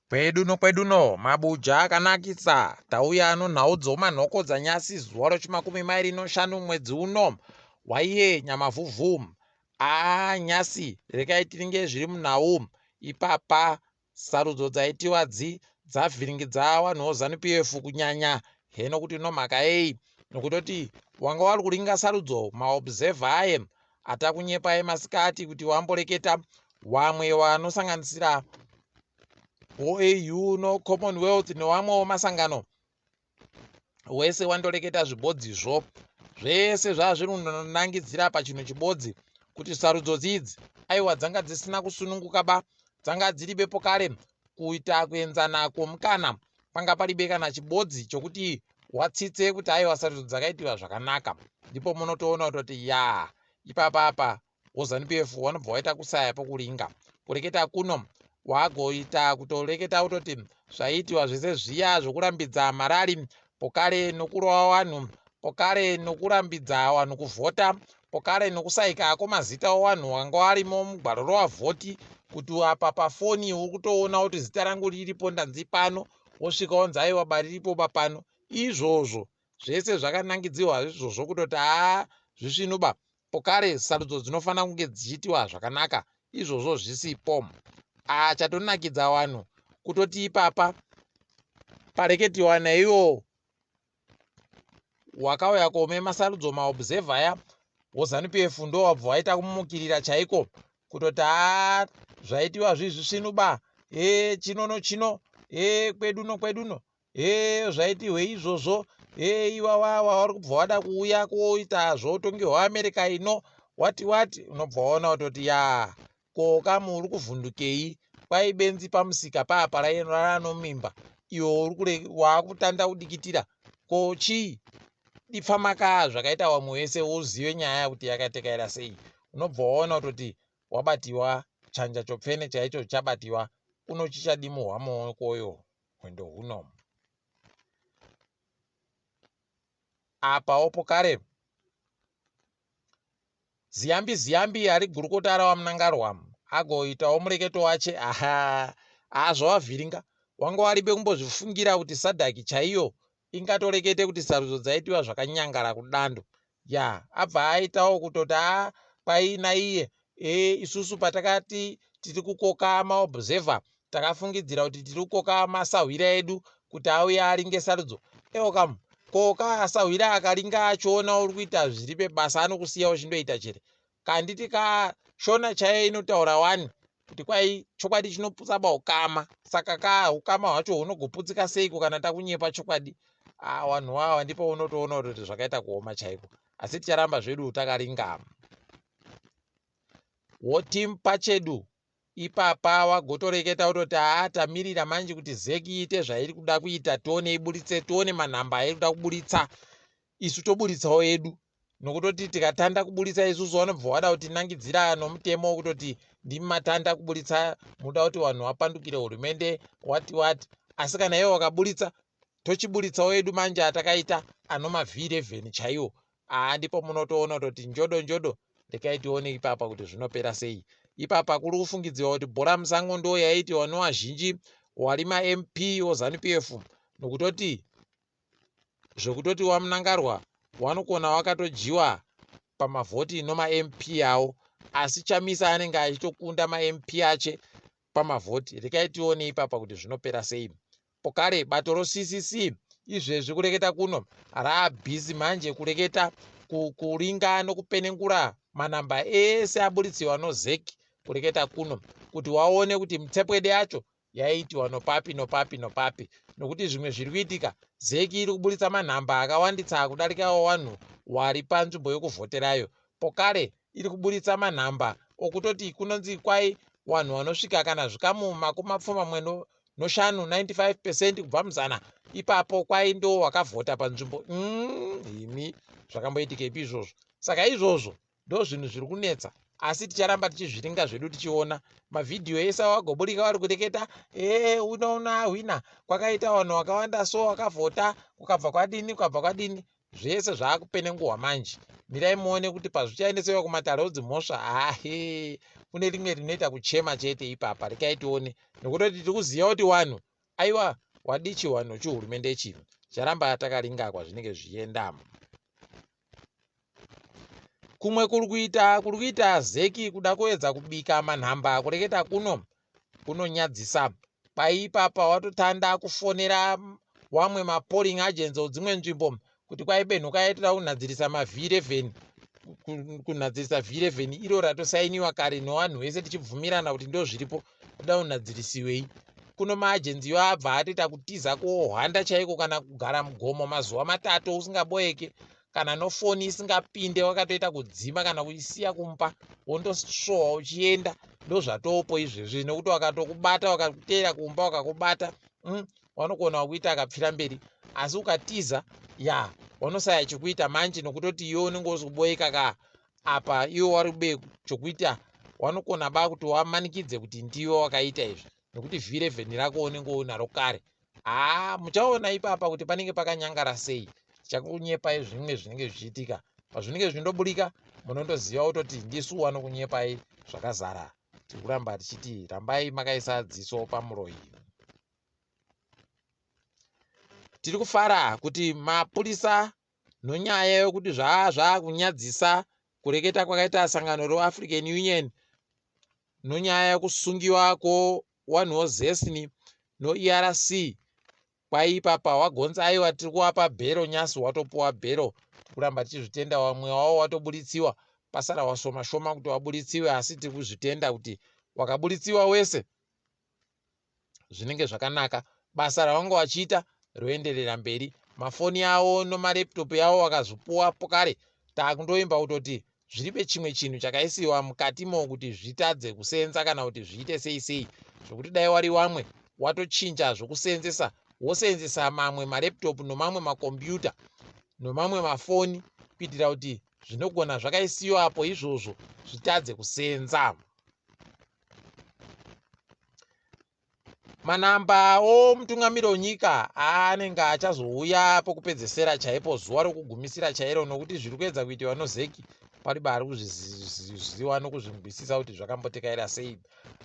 Kwedu nokweduno mabuja akanakisa tauya nonhau dzomanhoko dzanyasi zuva rechimakumi mairi noshanu mwedzi uno waiye nyamavhuvhu. Aa nyasi rekai tiringe zviri munhau ipapa sarudzo dzaitiwa dzi dzavhiringidza vanhu voZanu PF kunyanya heno kuti nomhaka yei nokutoti wanga wari kuringa sarudzo maobserver aye atakunyepa emasikati kuti wamboreketa wamwe wanosanganisira OAU noCommonwealth newamwewo masangano wese wandoreketa zvibodzizvo zvese zvaa zviri kunonangidzira pachinhu chibodzi kuti sarudzo dzidzi aiwa dzanga dzisina kusununguka ba dzanga dziri bepo kare kuita kuenzana kwomukana panga paribe kana chibodzi chokuti watsitse kuti aiwa sarudzo dzakaitiwa zvakanaka ndipo munotoona kutoti ya ipapa apa woZanu PF wanobva waita kusaya pokuringa. Kureketa kuno wagoita kutoreketa kutoti zvaiitiwa zvese zviya zvokurambidza marari pokare nokurova vanhu pokare nokurambidza vanhu kuvhota pokare nokusaika kwemazita owanhu wanga warimo mugwaro rowavhoti kuti apa pafoni uri kutoona kuti zita rangu riripo ndanzi pano wosvika wonzi aiwa bariripo bapano izvozvo zvese zvakanangidziwa izvozvo kutoti haa zvisvinuba Pokare sarudzo dzinofanira kunge dzichiitiwa zvakanaka izvozvo zvisipo. Ah, chatonakidza vanhu kutoti ipapa pareketiwa naiwo wakauya komema sarudzo maobserver aya woZanu PF ndo wabva waita kumukirira chaiko kutoti haa zvaitiwa zvizvi svinuba e chino nochino e kwedu nokweduno Hee zvaitihwe izvozvo hee iwawawa wari kubva wada kuuya kuita zvoutongi hweamerica ino wati wati unobva waona kutoti ya ko kamu uri kuvhundukei kwai benzi pamusika paapa ranomimba iwe uri waakutanda kudikitira ko chii dipfamaka zvakaita vamwe vese uzive nyaya kuti yakatekaira sei unobva waona kutoti wabatiwa chanja chopfene chaicho chabatiwa unochichadimuhwa muokoyo hwendo huno. Apawo pokare Ziyambi Ziyambi ari gurukota rawaMnangarwa agoitawo mureketo wache aha azvawavhiringa wanga waribe kumbozvifungira kuti sadhaki chaiyo ingatorekete kuti sarudzo dzaitiwa zvakanyangara kudando ya abva aitawo kutoti a kwai naiye e isusu patakati tiri kukoka maobserver takafungidzira kuti tiri kukoka masahwira edu kuti auye aringe sarudzo eokamu koka asahwira akaringa achiona uri kuita zviri pebasa anokusiya uchindoita chere kanditi ka shona chaiyo inotaura wani kuti kwai chokwadi chinoputsa ba ukama saka ka ukama hwacho hunogoputsika seiko kana takunyepa chokwadi ah, wanhu wawa ndipo unotoona kuti zvakaita kuoma chaiko asi ticharamba zvedu takaringama wotim pachedu ipapa wagotoreketa kutoti haa tamirira manje kuti zeki iite zvairi kuda kuita tione iburitse tione manhamba airi kuda kuburitsa isu toburitsawo edu nokutoti tikatanda kuburitsa isusu vanobva vada kutinangidzira nomutemo wekutoti ndimi matanda kuburitsa muda kuti vanhu vapandukire hurumende wati wati asi kana iwe wakaburitsa tochiburitsawo edu manje atakaita anoma v11 chaiwo aa ndipo munotoona kutoti njodo njodo rekai tione ipapa kuti zvinopera sei ipapa kuri kufungidziwa kuti bhora musango ndo yaitiwa nowazhinji wari mamp ozanu p f nokutoti zvekutoti waMnangarwa wanokona wakatojiwa pamavhoti nomaMP awo asi Chamisa anenge achitokunda maMP ache pamavhoti rekai tione ipapa kuti zvinopera sei pokare bato roCCC izvezvi kureketa kuno raabhizi manje kureketa kuringa nokupenengura manamba ese aburitsiwa noZEC kureketa kuno kuti waone kuti mitsepwede yacho yaiitiwa nopapi nopapi nopapi nokuti zvimwe zviri kuitika zeki iri kuburitsa manhamba akawanditsa kudarika wanhu wari panzvimbo yokuvhoterayo pokare iri kuburitsa manhamba okutoti kunonzi kwai wanhu wanosvika kana zvikamu makumi mapfumbamwe noshanu 95 percent kubva muzana ipapo kwai ndo wakavhota panzvimbo mm, imi zvakamboitikepi izvozvo saka izvozvo Ndozvinhu zviri kunetsa asi ticharamba tichizviringa zvedu tichiona mavhidhiyo ese awagoburika vari kureketa ee unoona ahwina kwakaita vanhu vakawanda so wakavhota kukabva kwadini kukabva kwadini Zvese zvaakupenenguhwa manje. Mirai muone kuti pazvichaendesewa kumatare odzimhosva, hahe, kune rimwe rinoita kuchema chete ipapa. Rekai tione, nokutoti tiri kuziva kuti wanhu aiwa wadichi wanhu chihurumende ichi charamba takaringa kwazvinenge zvichienda. Kumwe kuri kuita kuri kuita zeki kuda kuedza kubika manhamba kureketa kuno kunonyadzisa. Kwai ipapa watotanda kufonera wamwe mapolling agents odzimwe nzvimbo kuti kwai benhuka yaitoda kunhadzirisa maV11 kunhadzirisa V11 iro ratosainiwa kare nevanhu vese tichibvumirana kuti ndozviripo toda kunhadzirisiwei kuno maagenzi iwo abva atoita kutiza kuohwanda chaiko kana kugara mugomo mazuva matatu usingaboeke kana nofoni isingapinde wakatoita kudzima kana kuisiya kumba wondosvowa uchienda ndozvatopo izvezvi nekuti wakatokubata wakakuteera kumba wakakubata wanogona kuita akapfira mberi asi ukatiza ya wanosaya chekuita manje nokutoti iwe unenge usikuboeka ka apa iwe wari kube chokuita wanokona ba kuti wamanikidze kuti ndiwe wakaita izvi nekuti vhirevheni rako unenge unaro kare Haa muchaona ipapa kuti panenge pakanyangara sei. Tichakunyepai zvimwe zvinenge zvichiitika. Pazvinenge zvichindoburika munondoziva kutoti ndisu wanokunyepai zvakazara. Tiri kuramba tichiti rambai makaisa dziso pamuroyi. Tiri kufara kuti mapurisa nonyaya yokuti zvaa zvakunyadzisa kureketa kwakaita sangano reAfrican Union nonyaya yokusungiwa ko wanhuwo zesni noERC kwai ipapa wagonza aiwa tiri kuwapa bhero nyasi watopuwa bhero tikuramba tichizvitenda wamwe wawo watoburitsiwa pasara washoma shoma kuti waburitsiwe asi tiri kuzvitenda kuti wakaburitsiwa wese zvinenge zvakanaka basa ravanga vachiita roenderera mberi mafoni avo nomalaptop yavo vakazvipuwa kare takundoimba kutoti zviribe chimwe chinhu chakaisiwa mukatimo kuti zvitadze kusenza kana kuti zviite sei sei zvokuti dai wari wamwe watochinja zvokusenzesa wosenzesa mamwe malaptop nomamwe makombiyuta nomamwe mafoni kuitira kuti zvinogona zvakaisiwa apo izvozvo zvitadze kusenza. Manamba omutungamiri wenyika anenge achazouya pokupedzesera chaipo zuva rokugumisira chairo nokuti zviri kuedza kuitiwa nozeki pari baari kuzviziva nokuzvinzwisisa kuti zvakambotekaira sei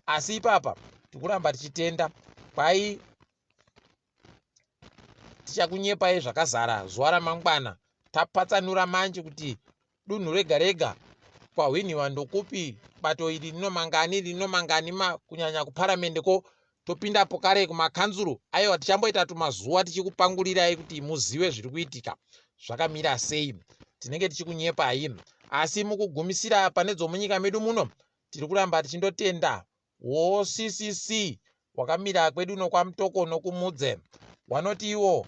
asi ipapa tikuramba tichitenda kwai tichakunyepai zvakazara zuva ramangwana tapatsanura manje kuti dunhu rega rega kwahwinhiwa ndokupi bato iri rinomangani rinomangani ma kunyanya kuparamende ko topinda pokare kumakanzuru aiwa tichamboita tumazuva tichikupangurirai kuti muzive zviri kuitika zvakamira sei tinenge tichikunyepai asi mukugumisira pane dzomunyika medu muno tiri kuramba tichindotenda wo ccc wakamira kwedu nokwamutoko nokumudze wanoti iwo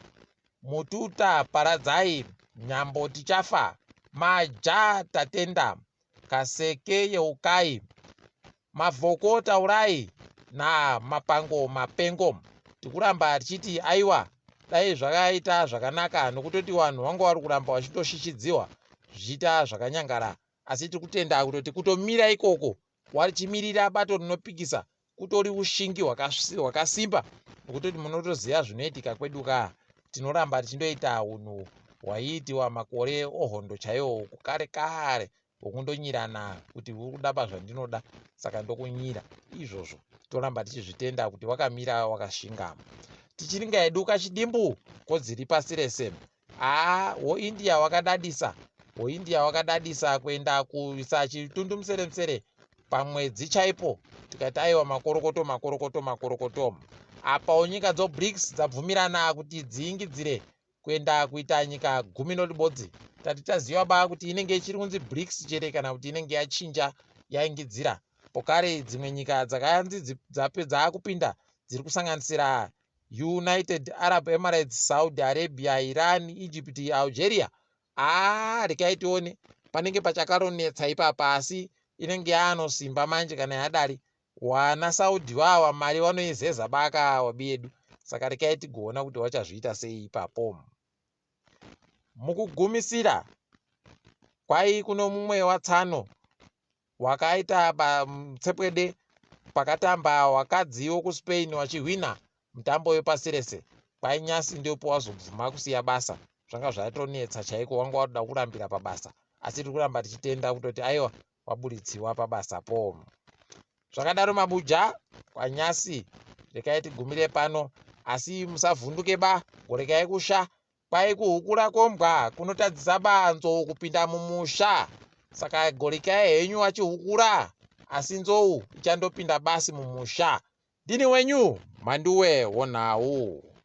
mututa paradzai nyambo tichafa maja tatenda kaseke yeukai mavhoko taurai namapango mapengo tikuramba tichiti aiwa dai zvakaita zvakanaka nokutoti vanhu vanga vari kuramba vachitoshishidziwa zvichiita zvakanyangara asi tiri kutenda kutoti kutomira ikoko Wachimirira bato rinopikisa kutori ushingi hwakasimba nokutoti munotoziva zvinoitika kwedu ka tinoramba tichindoita unhu hwaiitiwa makore ohondo chaiwo kukare kare hwokundonyirana kuti uri kuda pazvandinoda saka ndokunyira izvozvo toramba tichizvitenda kuti wakamira wakashinga tichiringa hedu kachidimbu kodziri pasi rese Haa woIndia wakadadisa, woIndia wakadadisa kuenda kuisa chitundu musere musere pamwedzi chaipo tikati aiwa makorokoto makorokoto makorokoto. Apawo nyika dzoBRICS dzabvumirana kuti dziingidzire kuenda kuita nyika gumi noribodzi. Tati taziva ba kuti inenge ichiri kunzi BRICS chere kana kuti inenge yachinja yaingidzira. Pokare dzimwe nyika dzakanzi dzakupinda dziri kusanganisira United Arab Emirates, Saudi Arabia, Iran, Egypt, Algeria. Haa rekai tione panenge pachakaronetsa ipapa asi inenge yaanosimba manje kana yadari wana Saudi wawa mari wanoizeza baka wabi yedu saka rekai tigoona kuti wachazviita sei ipapo. Mukugumisira kwai kuno mumwe watsano Wakaita tsepwede pakatamba wakadzi wokuSpain wachihwina mutambo wepasi rese. Kwai nyasi ndipo wazobvuma kusiya basa. Zvanga zvatonetsa chaiko, wanga watoda kurambira pabasa, asi tiri kuramba tichitenda kutoti aiwa waburitsiwa pabasapo. Zvakadaro mabuja kwanyasi, rekai tigumire pano, asi musavhunduke ba, gorekai kusha. Kwai kuhukura kombwa kunotadzisa ba nzou kupinda mumusha, saka gorekai henyu achihukura, asi nzou ichandopinda basi mumusha. Ndini wenyu Mhanduwe Wonhau.